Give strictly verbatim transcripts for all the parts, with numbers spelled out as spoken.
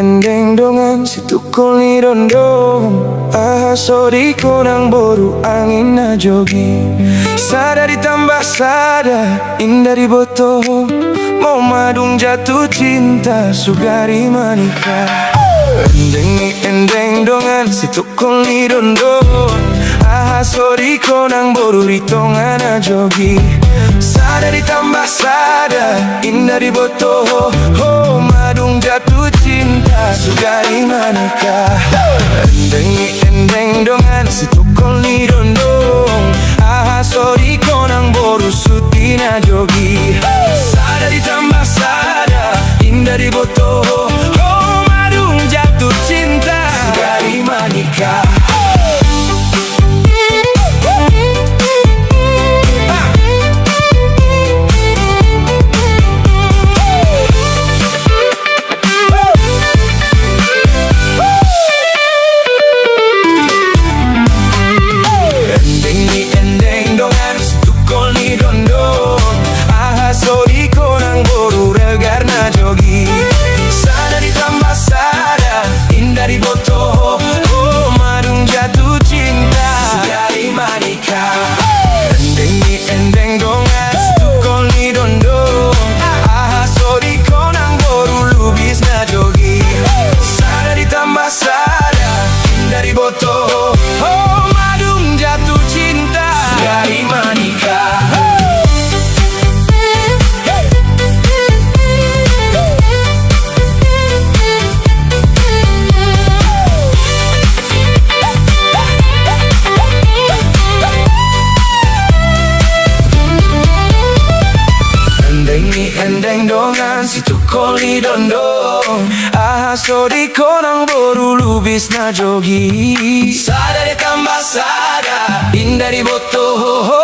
endeng dongan, situngkol ni dondon, aha so dikon nang boru angin na jogi. Sada ditambah sada, inda diboto ho, ma dung jatuh cinta, sugari manikah. Endeng ni endeng dongan, situngkol ni dondon, aha so dikon nang boru di tonga na jogi. Sada ditambah sada, inda diboto ho, ma dung jatuh cinta, sugari manikah. Endeng ni endeng dongan, situngkol ni dondon, aha so dikon nang boru suti na jogi. Sada ditambah sada, inda diboto ho, ma dung jatuh cinta, sugari manikah. Endeng ni endeng dongan, situngkol ni dondon, aha so dikon nang boru regar na jogi. Sada ditambah sada, inda diboto ho, ma dung jatuh cinta, sugari manikah. Endeng ni endeng dongan, situngkol ni dondon, aha so dikon nang boru lubis na jogi. Sada ditambah sada, inda diboto ho, ma dung jatuh cinta, sugari manikah. Endeng ni endeng dongan, situngkol ni dondon, aha so dikon nang boru lubis na jogi. Sada ditambah sada, inda diboto ho,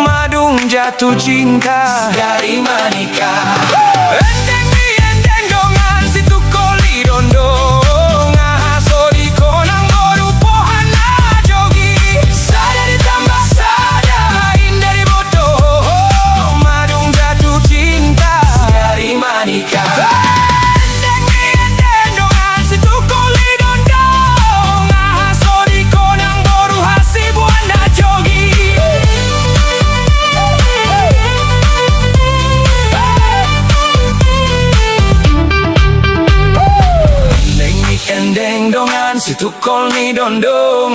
ma dung jatuh cinta, sugari manikah. Endeng ni endeng dongan, situngkol ni dondon, aha so dikon nang boru pohan na jogi. Sada ditambah sada, inda diboto ho, ma dung jatuh cinta, sugari manikah. Endeng ni endeng dongan, situngkol ni dondon, aha so dikon nang boru hasibuan na jogi. Endeng ni endeng dongan, situngkol ni dondon,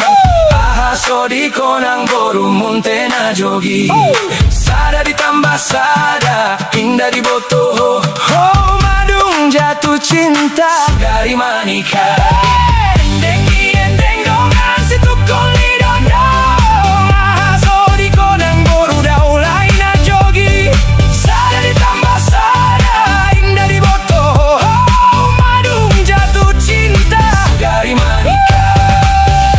aha so dikon nang boru munte na jogi. Sada ditambah sada, inda diboto ho, ma dung jatuh cinta, sugari manikah. Endeng ni endeng dongan, situngkol ni dondon, aha so dikon nang boru daulai na jogi. Sada ditambah sada, inda diboto ho, ma dung jatuh cinta, sugari manikah.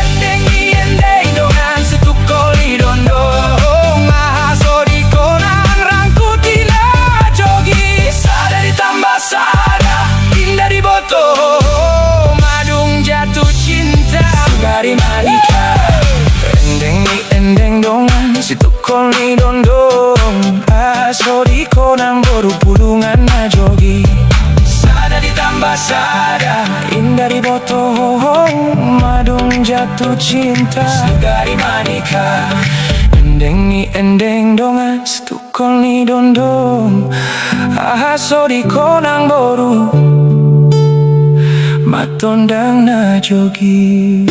Endeng ni endeng dongan, situngkol ni dondon, aha so dikon nang rangkuti na jogi. Sada ditambah sada, inda diboto ho, ma dung jatuh cinta, sugari manikah. Endeng ni endeng dongan, situngkol ni dondon, aha so dikon nang boru bulungan na jogi. Sada ditambah sada, inda diboto ho, ma dung jatuh cinta, sugari manikah. Endeng ni endeng dongan, situngkol ni dondon, aha so dikon nang boru matondang na jogi.